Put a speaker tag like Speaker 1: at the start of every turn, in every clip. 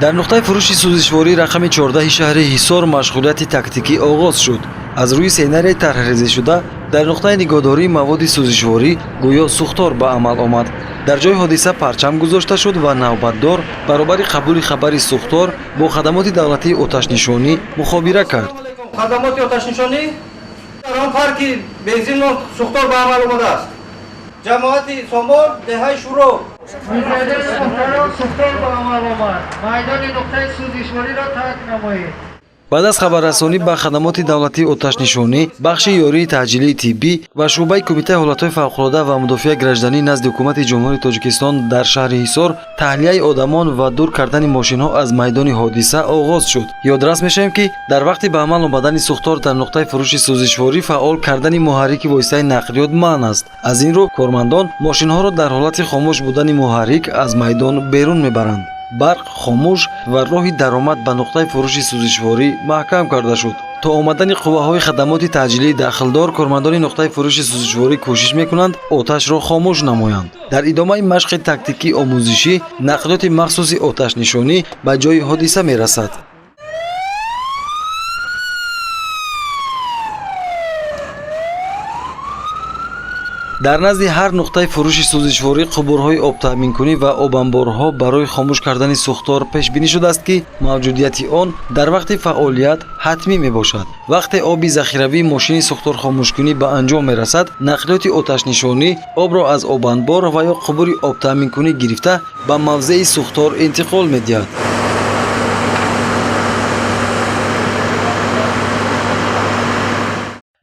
Speaker 1: Дар нуқтаи фурӯши сӯзишворӣ рақами 14 шаҳри Ҳисор машғулияти тактикӣ оғоз шуд. Аз рӯи сценарияи тарҳрезишуда дар нуқтаи нигоҳдории маводи сӯзишворӣ гӯё сӯхтор ба амал омад. Дар ҷои ҳодиса парчам гузошта шуд ва навбатдор баробари қабули хабари сӯхтор бо хадамоти давлатии оташнишонӣ мухобира кард.
Speaker 2: Хадамоти оташнишонӣ дар он парки бензинро сӯхтор ба амал омадааст. Ҷамоати Сомон, деҳаи Шӯро.
Speaker 3: Муҳтарам, муҳтарам, сӯхтор ба амал омад. Майдони нуқтаи сӯзишвориро тарк намоед.
Speaker 1: Баъд аз хабаррасонӣ ба хадамоти давлатии оташнишонӣ, бахши ёрии таъҷилии тиббӣ ва шӯъбаи Кумитаи ҳолатҳои фавқулода ва мудофиаи гражданӣ назди Ҳукумати Ҷумҳурии Тоҷикистон дар шаҳри Ҳисор таҳлияи одамон ва дур кардани мошинҳо аз майдони ҳодиса оғоз шуд. Ёдрас мешавем, ки дар вақти ба амал омадани сӯхтор дар нуқтаи фурӯши сӯзишворӣ фаъол кардани муҳаррики воситаи нақлиёт манъ аст. Аз ин рӯ кормандон мошинҳоро дар ҳолати хомӯш будани муҳаррик аз майдон берун мебаранд. Барқ хомӯш ва роҳи даромад ба нуқтаи фурӯши сӯзишворӣ маҳкам карда шуд. То омадани қувваҳои хадамоти таъҷилии дахлдор, кормандони нуқтаи фурӯши сӯзишворӣ кӯшиш мекунанд оташро хомӯш намоянд. Дар идомаи машқи тактикӣ омӯзишӣ нақлиёти махсуси оташнишонӣ ба ҷои ҳодиса мерасад. Дар назди ҳар нуқтаи фурӯши сӯзишворӣ қубурҳои обтаъминкунӣ ва обанборҳо барои хомӯш кардани сӯхтор пешбинӣ шудааст, ки мавҷудияти он дар вақти фаъолият ҳатмӣ мебошад. Вақте оби захиравии мошини сӯхторхомӯшкунӣ ба анҷом мерасад, нақлиёти оташнишонӣ обро аз обанбор ва ё қубури обтаъминкунӣ гирифта ба мавзеи сӯхтор интиқол медиҳад.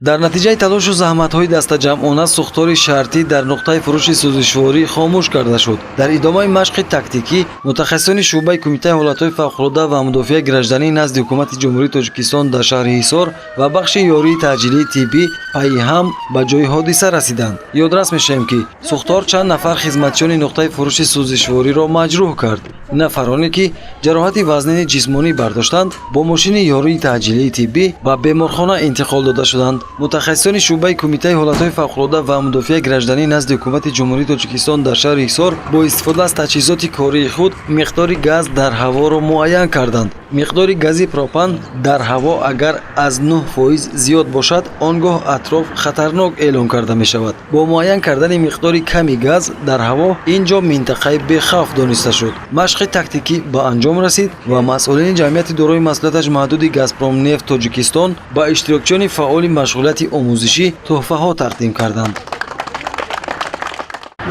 Speaker 1: Дар натиҷаи талошу заҳматҳои дастаҷамъона сӯхтори шартӣ дар нуқтаи фурӯши сӯзишворӣ хомӯш карда шуд. Дар идомаи машқи тактикӣ мутахассисони шӯъбаи Кумитаи ҳолатҳои фавқулода ва мудофиаи гражданӣ назди Ҳукумати Ҷумҳурии Тоҷикистон дар шаҳри Ҳисор ва бахши ёрии таъҷилии тиббӣ пайи ҳам ба ҷои ҳодиса расиданд. Ёдрас мешавем, ки сӯхтор чанд нафар хизматчиёни нуқтаи фурӯши сӯзишвориро маҷрӯҳ кард. Нафароне ки ҷароҳати вазнини ҷисмонӣ бардоштанд, бо мошини ёрии таъҷилии тиббӣ ба беморхона интиқол дода шуданд. Мутахассисони шӯъбаи Кумитаи ҳолатҳои фавқулода ва мудофиаи гражданӣ назди Ҳукумати Ҷумҳурии Тоҷикистон дар шаҳри Ҳисор бо истифода аз таҷҳизоти кории худ миқдори газ дар ҳаворо муайян карданд. Миқдори гази пропан дар ҳаво агар аз 9% зиёд бошад, он гоҳ атроф хатарнок эълон карда мешавад. Бо муайян кардани миқдори ками газ дар ҳаво ин ҷо минтақаи бехавф дониста шуд. Машқи тактикӣ ба анҷом расид ва масъулини ҷамъияти дорои масъулияташ маҳдуди «Газпромнефт Тоҷикистон» ба иштирокчиёни фаъоли машғулияти омӯзишӣ тӯҳфаҳо тақдим карданд.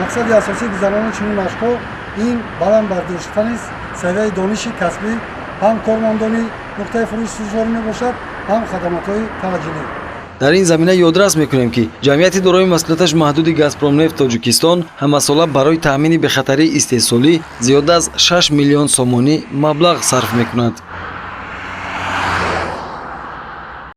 Speaker 4: Мақсади асосии гузаронидани чунин машқҳо ин баланд бардоштани савияи дониши касбӣ ҳам кормандони нуқтаи фурӯши сӯзишворӣ мебошад, ҳам хадамотҳои таъҷилӣ.
Speaker 1: Дар ин замина ёдрас мекунем, ки ҷамъияти дорои масъулияташ маҳдуди «Газпромнефт Тоҷикистон» ҳамасола барои таъмини бехатарии истеҳсолӣ зиёда аз 6 миллион сомонӣ маблағ сарф мекунад.